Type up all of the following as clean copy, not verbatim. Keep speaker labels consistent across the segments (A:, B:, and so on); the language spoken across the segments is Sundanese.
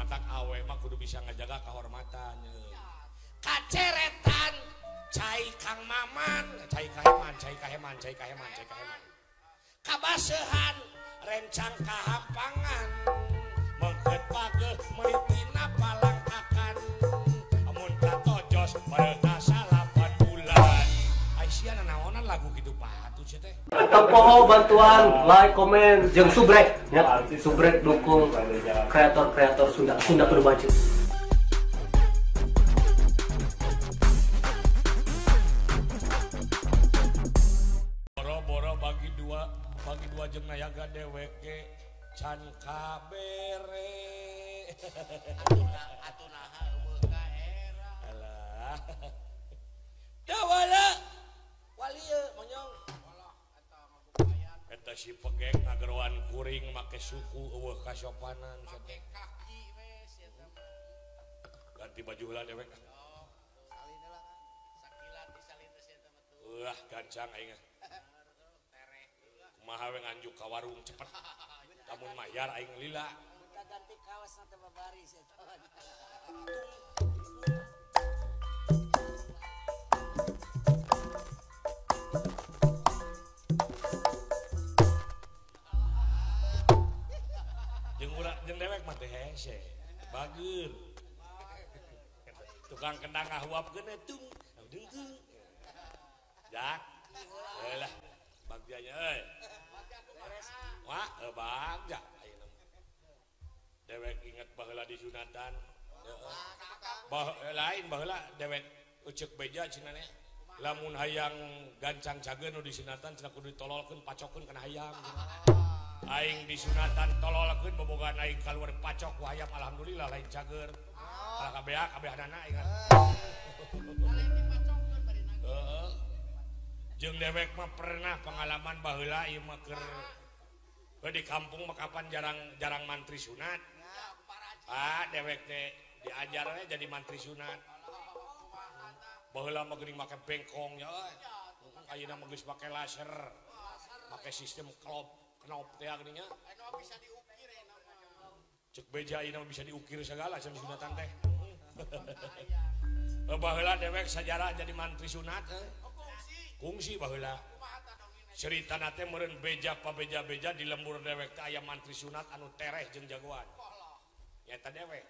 A: Matak awe mah kudu bisa ngajaga kehormatan. Kaceretan cai Kang Maman, cai kaheman, cai kaheman, cai kaheman, cai kaheman. Kabasehan rencang kahampangan, mengkeut pageuh meulitina palangkakan. Amun katojos bareuna 8 bulan. Ai sia nanaonan lagu kitu patut sia teh.
B: Tempoho bantuan like, komen, jeung subrek ya. Subrek dukung kreator-kreator Sunda, Sunda kudu maju.
A: Boro-boro bagi dua jeung nayaga deweke can kabere.
C: Atuh naha eueuh ka era.
A: Alah. Dawala walieu monyong. Eta si pegek ngageroan kuring make suku eueuh kasopanan
C: make kaki we sia teh.
A: Ganti baju heula dewek.
C: Oh, salin heula kan. Sakilat disalin teh sia teh mah tuh.
A: Ulah gancang aing. Kumaha we nganjuk ka warung cepet. Lamun mayar aing lila.
C: Kita ganti kaos na teh babari sia teh.
A: Jeung dewek mah teh hese. Bager. Tukang kendang ngahuapkeun tung dengkeung. Jak. Heulah bagjanya euy. Wah, bagja ayeuna. Dewek inget baheula di sunatan. Bah lain baheula dewek uceuk beja cenah nya. Lamun hayang gancang cageun nu di sunatan cenah kudu ditololkeun pacokeun kana hayam. Aing disunatan tololkeun bobogaan aing kaluar pacok ku hayam alhamdulillah lain cager. Kalah kabeh kabehanana aing. Heeh. Jeung dewek mah pernah pengalaman baheula ieu mah keur di kampung mah kapan jarang mantri sunat. Ah dewek teh diajarnya jadi mantri sunat. Baheula mah geuning make bengkong ya euy. Ayeuna mah geus make laser. Make sistem klop. Knop teh geuning nya.
C: Bisa diukir ya
A: Cek beja ayeuna bisa diukir segala cenah sunatan teh. Baheula dewek sajarah jadi mantri sunat. Kungsi baheula. Ceritana teh meureun beja pabeja-beja di lembur dewek teh aya mantri sunat anu tereh jeung jagoan. Nyaeta dewek.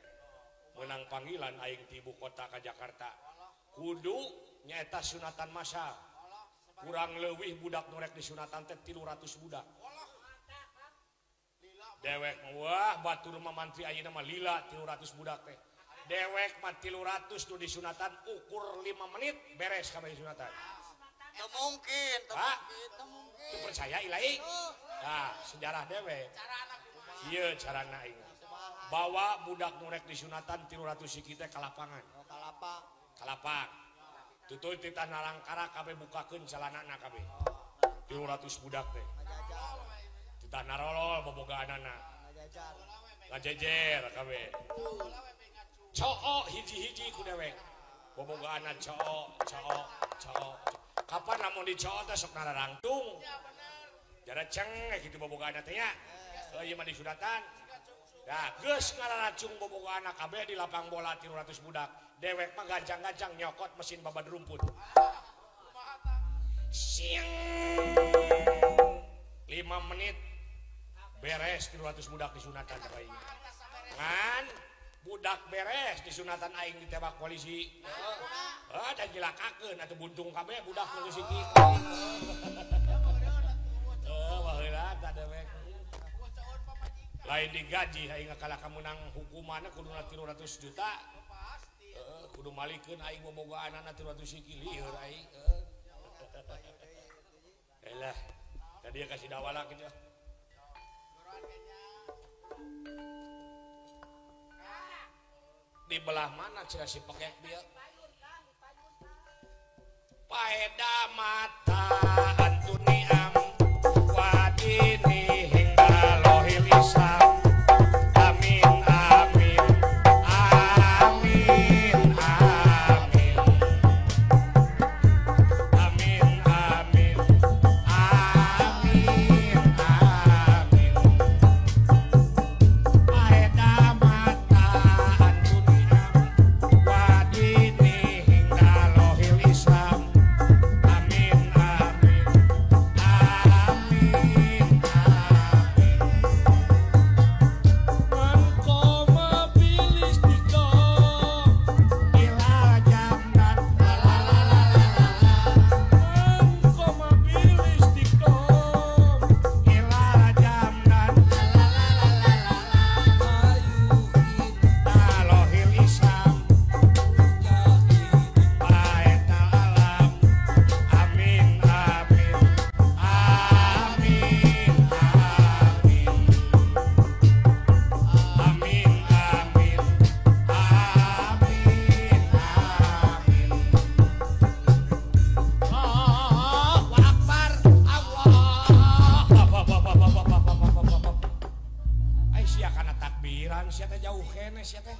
A: Meunang panggilan aing ti ibu kota ka Jakarta. Kudu nyaeta sunatan massal. Kurang leuwih budak nu rek disunatan teh 300 budak. Dewek wah batur mah mantri ayeuna mah lila 300 budak teh. Dewek mah 300 nu disunatan ukur 5 menit beres kabeh disunatan.
C: Teu mungkin, teu mungkin, teu mungkin.
A: Teu percaya ilahi. Nah, sejarah dewek. Ieu carana aing. Bawa budak nu rek disunatan 300 siki teh ka lapangan.
C: Oh, ka lapang.
A: Ka lapang. Tutuy titah nalangkara kabeh bukakeun calanana kabeh. 300 budak teh. Titah narolol bobogaanana. Ngajejer kabeh. Coo hiji-hiji ku dewek. Bobogaanna coo, coo, coo. Kapan lamun dicoo teh sok nararangtung. Jara ceng kitu bobogaanna teh nya. Ieu mah disunatan. Nah, geus ngararacung bobogaanna kabeh di lapang bola 300 budak. Dewek mah gancang-gancang nyokot mesin babad rumput. Siang 5 menit beres 300 budak disunatan aing. Ngan budak beres disunatan aing ditebak polisi. Heeh, da jilakakeun atuh buntung kabeh budak nu geus iki. Heuh, baheula tah dewek. Lain digaji aing kalah kameunang hukumanna kuduna 300 juta. Heeh, kudu malikeun aing bobogaanana 300 siki lieur aing. Elah, tadi kasih dawala gitu. Di belah mana cenah si pekek dia? Paeda mata antuni am wadini hingga lohil isam. Amin amin amin amin amin amin amin amin. Paeda mata keneh sia teh.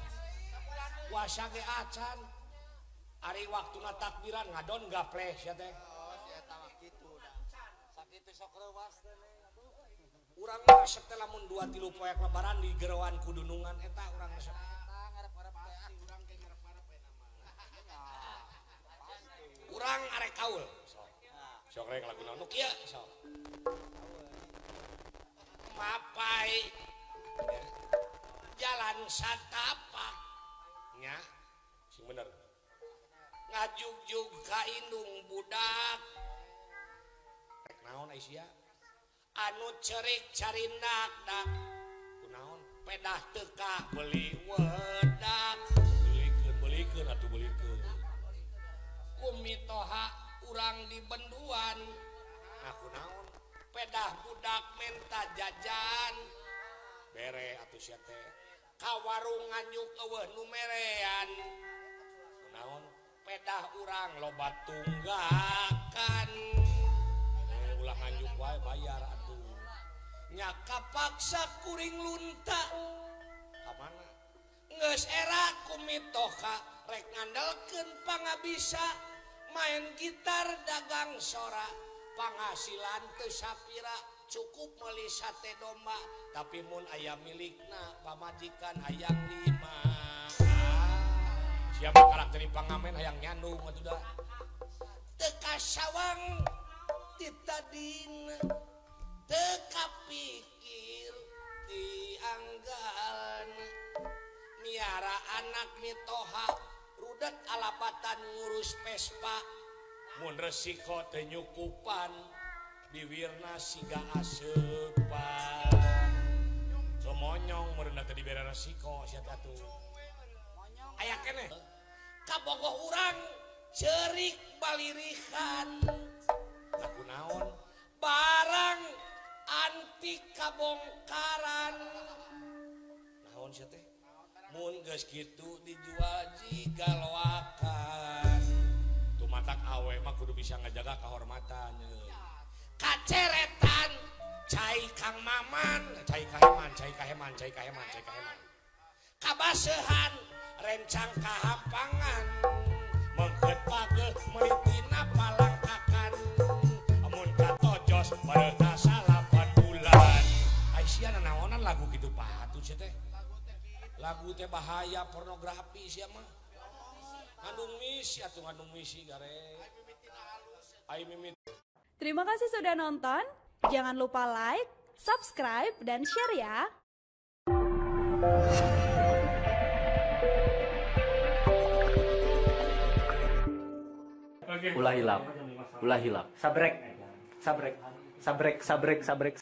A: Puasa ge acan. Ari waktuna takbiran ngadon gapleh sia teh.
C: Oh, si eta mah kitu da. Sakitu sok reuwas teh.
A: Urang mah resep teh lamun 2 3 poek lebaran di geroan kudunungan eta urang resep.
C: Eta ngarep-ngarep teh ah urang ge ngarep-ngarep we nama.
A: Urang arek kaul. Sok. Sok rek lagu naon nu kieu sok. Mapai jalan satapak nya sing bener. Ngajugjug ka indung budak. Rek naon ai sia? Anu cerik carindak dak kunaon pedah teu ka beuli wedak belikeun belikeun atuh belikeun kumitoha urang di benduan nah kunaon pedah budak menta jajan bere atuh sia teh ka warung nganjuk eueuh nu merean kunaon pedah urang loba tunggakan ulah nganjuk wae bayar atuh nya kapaksa kuring lunta ka mana geus era kumitoha rek ngandelkeun pangabisa main gitar dagang sora panghasilan teu sapira cukup meuli sate domba tapi mun aya milikna pamajikan hayang lima siapa karakter pangamen hayang nyandung atuh da teu kasawang tadina teu kapikir dianggan miara anak mitoha rudet alabatan ngurus Vespa mun resiko teu nyukupan biwirna siga aseupan kemonyong meureun teh dibere resiko sia teh atuh aya keneh kabogoh urang ceurik balirihan aku naon barang antik kabongkaran naon sia teh mun geus kitu dijual jiga loakan tumatak awe mah kudu bisa ngajaga kahormatan kaceretan cai Kang Maman cai kaheman cai kaheman cai kaheman cai kaheman kabasehan rencang kahampangan mengkeut pageuh meuli tina palangkakan amun katojos bareuna salapan bulan ai sia nanaonan lagu kitu patut sia teh lagu teh bahaya pornografi sia mah ngandung misi atuh ngandung misi gare ai mimiti.
D: Terima kasih sudah nonton. Jangan lupa like, subscribe, dan share ya.
B: Ulah hilap, ulah hilap. Sabrek, sabrek, sabrek, sabrek, sabrek.